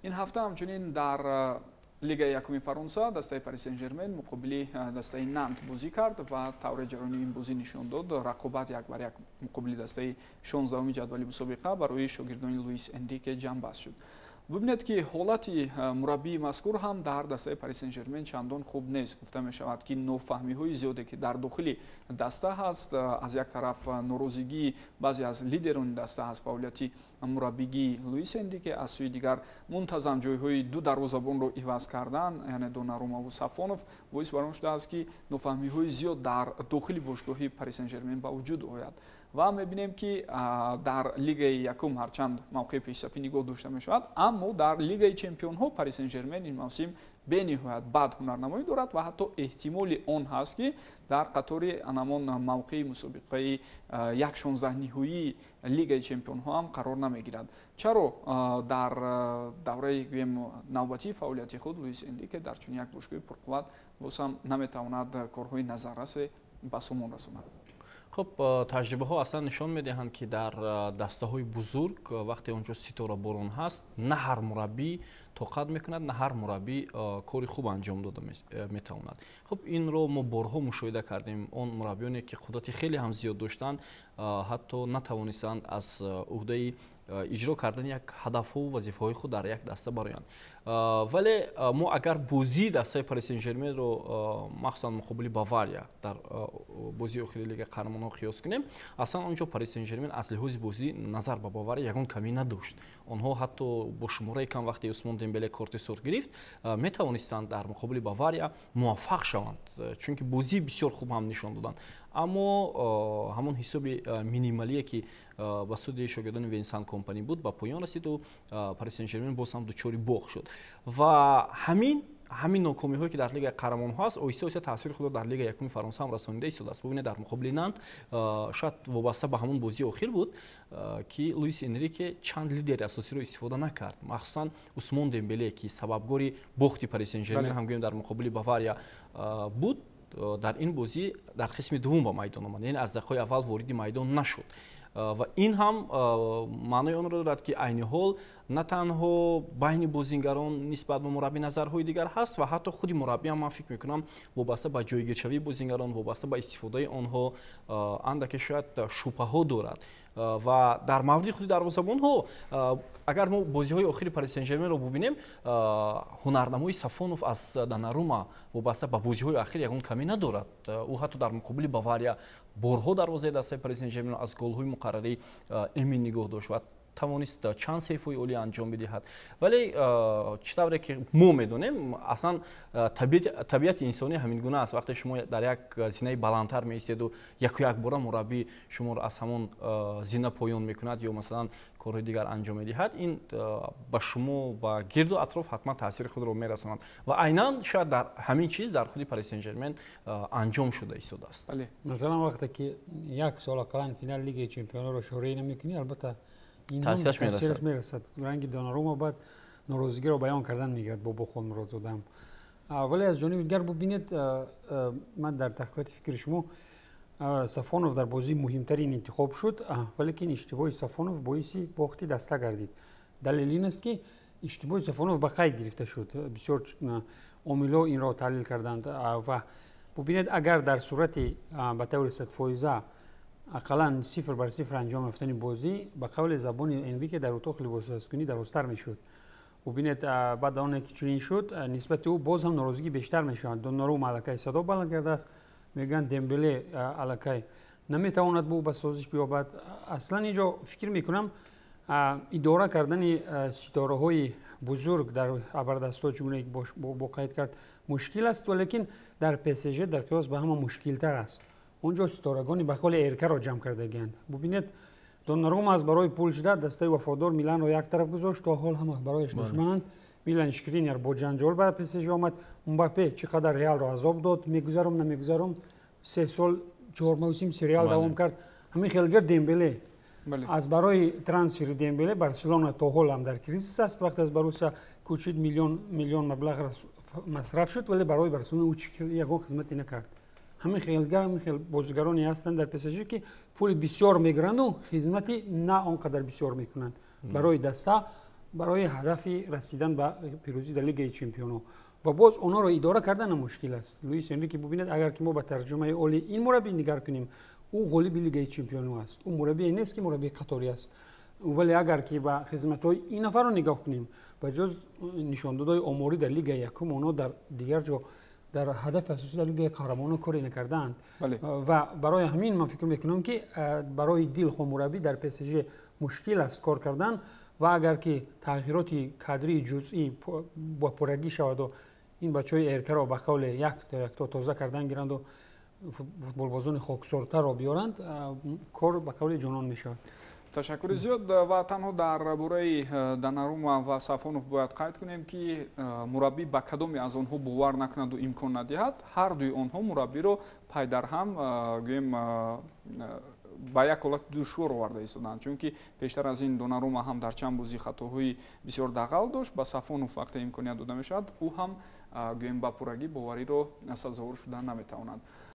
Ин ҳафта ҳамчунин дар Лигаи якуми Фаронса дастаи Пари Сен-Жермен муқобили дастаи Нант бозӣ кард ва тавре ҷараёни ин бозӣ нишон дод, рақобат як бар як муқобили дастаи 16-уми ҷадвали мусобиқа барои шогирдони Луис Энрике ҷамъбаст шуд. Бубинед, ки ҳолати мураббии мазкур ҳам дар дастаи Пари Сен-Жермен чандон хуб нест. Гуфта мешавад, ки нофаҳмиҳои зиёде, ки дар дохили даста ҳаст, аз як тараф норозигии баъзе аз лидерони даста аз фаъолияти мураббигии Луис Энрике, аз сӯи дигар мунтазам ҷойҳои ду дарвозабонро иваз кардан, яъне Донарума Сафонов, боис бар он шудааст, ки нофаҳмиҳои зиёд дар дохили бошгоҳи Пари Сен-Жермен ба вуҷуд ояд. Ва мебинем, ки дар Лигаи якум ҳарчанд мавқеи пешсафӣ нигоҳ дошта мешавад, аммо дар Лигаи чемпионҳо Пари Сен-Жермен ин мавсим бениҳоят бад ҳунарнамоӣ дорад ва ҳатто эҳтимоли он ҳаст, ки дар қатори анамон мавқеи мусобиқаи як 16 ниҳоии Лигаи чемпионҳо ҳам қарор намегирад. Чаро дар давраи, гӯем, навбатии фаъолияти худ Луис Энрике дар чунин як бошгоҳи пурқувват боз ҳам наметавонад корҳои назаррасе ба сомон расонад? Хуб, таҷрибаҳо аслан нишон медиҳанд, ки дар дастаҳои бузург, вақте он ҷо ситораборон ҳаст, на ҳар мураббӣ тоқат мекунад, на ҳар мураббӣ кори хуб анҷом дода метавонад. Хуб, инро мо борҳо мушоҳида кардем. Он мураббиёне, ки қудрати хеле ҳам зиёд доштанд, ҳатто натавонистанд аз уҳдаи иҷро кардани як ҳадафҳову вазифаҳои худ дар як даста бароянд. Вале мо агар бозии дастаи Пари Сен-Жерменро, махсусан муқобили Бавария дар бозии охири Лигаи қаҳрамонҳо, қиёс кунем, аслан он ҷо Пари Сен-Жермен аз лиҳози бозӣ назар ба Бавария ягон камӣ надошт. Онҳо ҳатто бо шумораи кам, вақте Усмон Дембеле корти сурх гирифт, метавонистанд дар муқобили Бавария муваффақ шаванд, чунки бозии бисёр хуб ҳам нишон доданд. Аммо ҳамон ҳисоби минималие, ки ба суди шогирдони Винсан Компани буд, ба поён расиду Пари Сен-Жермен боз ҳам дучори бохт шуд. Ва ҳамин нокомиҳое, ки дар Лигаи қаҳрамонҳо аст, оҳиста оҳиста таъсири худро дар Лигаи якуми Фаронса ҳам расонида истодааст. Бубинед, дар муқобили Нант, шояд вобаста ба ҳамон бозии охир буд, ки Луис Энрике чанд лидери асосиро истифода накард, махсусан Усмон Дембеле, ки сабабгори бохти Пари Сен-Жермен ҳам гӯем дар муқобили Бавария буд, дар ин бозӣ дар қисми дуввум ба майдон омад, яъне аз дақиқаи аввал вориди майдон нашуд. Ва ин ҳам маънои онро дорад, ки айни ҳол на танҳо байни бозингарон нисбат ба мураббӣ назарҳои дигар ҳаст ва ҳатто худи мураббиам, ман фикр мекунам, вобаста ба ҷойгиршавии бозингарон, вобаста ба истифодаи онҳо андаке шояд шубҳаҳо дорад. Ва дар мавриди худи дарвозабонҳо, агар мо бозиҳои охири Пари Сен-Жерменро бубинем, ҳунарнамои Сафонов аз Донарума вобаста ба бозиҳои ахир ягон камӣ надорад. Ӯ ҳатто дар муқобили Бавария борҳо дарвозаи дастаи Пари Сен-Жерменро аз голҳои муқаррарӣ эмин нигоҳ дошт ва тавонист чанд сейфҳои олӣ анҷом бидиҳад. Вале чӣ тавре ки мо медонем, аслан табиати инсонӣ ҳамин гуна аст: вақте шумо дар як зинаи баландтар меистеду яку якбора мураббӣ шуморо аз ҳамон зина поён мекунад ё масалан корҳои дигар анҷом медиҳад, ин ба шумо, ба гирду атроф ҳатман таъсири худро мерасонад. Ва айнан шояд дар ҳамин чиз дар худи Пари Сен-Жермен анҷом шуда истодааст. Масалан, вақте ки як сол ақаллан финали Лигаи чемпионҳоро шореӣ намекунӣ, албатта таъсираш мерасад. Ранги Донарума баъд норозигиро баён кардан мегирад бо Бохонмуродзодам. Вале аз ҷониби дигар бубинед, ман дар тақвияти фикри шумо, Сафонов дар бозии муҳимтарин интихоб шуд, валекин иштибоҳи Сафонов боиси бохти даста гардид. Далел ин аст, ки иштибоҳи Сафонов ба қайд гирифта шуд, бисёр омилҳо инро таҳлил карданд. Ва бубинед, агар дар сурати ба таври 100%, ақаллан 0-0 анҷом ёфтани бозӣ, ба қавли забони Энрике, дар утоқи либосивазкунӣ дарозтар мешуд. Бубинед, баъд оне ки чунин шуд, нисбати ӯ боз ҳам норозигӣ бештар мешавад. Донарума аллакай садо баланд кардааст, мегӯянд, Дембеле аллакай наметавонад бо ӯ ба созиш биёбад. Аслан инҷо фикр мекунам, идора кардани ситораҳои бузург дар абардастҳо, чунае бо қайд кард, мушкил аст, валекин дар ПСЖ дар қиёс ба ҳама мушкилтар аст. Он ҷо ситорагони ба қавли эркаро ҷамъ кардагианд. Бубинед, Донарума аз барои пул шуда дастаи вафодор Миланро як тараф гузошт, то ҳол ҳама барояш душмананд. Милан Шкринер бо ҷанҷол ба ПСЖ омад. Мбаппе чӣ қадар Реалро азоб дод, мегузарам, намегузарам, 3 сол, 4 мавсим сериал давом кард. Ҳамин хелгар Дембеле, аз барои трансфери Дембеле Барселона то ҳол ҳам дар кризис аст. Вақте аз Боруссия кӯчид, миллион миллион маблағ масраф шуд, вале барои Барселона ӯ ягон хизмате накард. Ҳамин хелгар, ҳамин хел бозигароне ҳастанд дар ПСЖ, ки пули бисёр мегиранду хизмати на он қадар бисёр мекунанд барои даста. Барои ҳадафи расидан ба пирӯзӣ дар Лигаи чемпионҳо ва боз онҳоро идора кардан мушкил аст. Луис Энрике, бубинед, агар ки мо ба тарҷумаи оли ин мураббӣ нигар кунем, ӯ ғолиби Лигаи чемпионҳо аст. Ӯ мураббие нест, ки мураббии қаторӣ аст, вале агар ки ба хизматҳои ин нафарро нигоҳ кунем, ба ҷуз нишондодҳои оморӣ дар Лигаи якум, онҳо дар дигар ҷо дар ҳадафи асосӣ дар Лигаи қаҳрамонон коре накардаанд. Ва барои ҳамин ман фикр мекунам, ки барои дилхоҳ мураббӣ дар ПСЖ мушкил аст кор кардан. Ва агар ки тағйироти кадрии ҷузъӣ ба пуррагӣ шаваду ин бачаҳои эркаро ба қавле якто якто тоза кардан гиранду футболбозони хоксортарро биёранд, кор ба қавли ҷонон мешавад. Ташаккури зиёд. Ва танҳо дар бораи Донарума ва Сафонов бояд қайд кунем, ки мураббӣ ба кадоме аз онҳо бовар накунаду имкон надиҳад, ҳар дуи онҳо мураббиро пайдарҳам, гӯем, ба як ҳолати душвор оварда истоданд, чунки пештар аз ин Донарума ҳам дар чанд бозӣ хатоҳои бисёр дағал дошт. Ба Сафонов вақте имконият дода мешавад, ӯ ҳам, гӯем, ба пуррагӣ бовариро сазовор шуда наметавонад.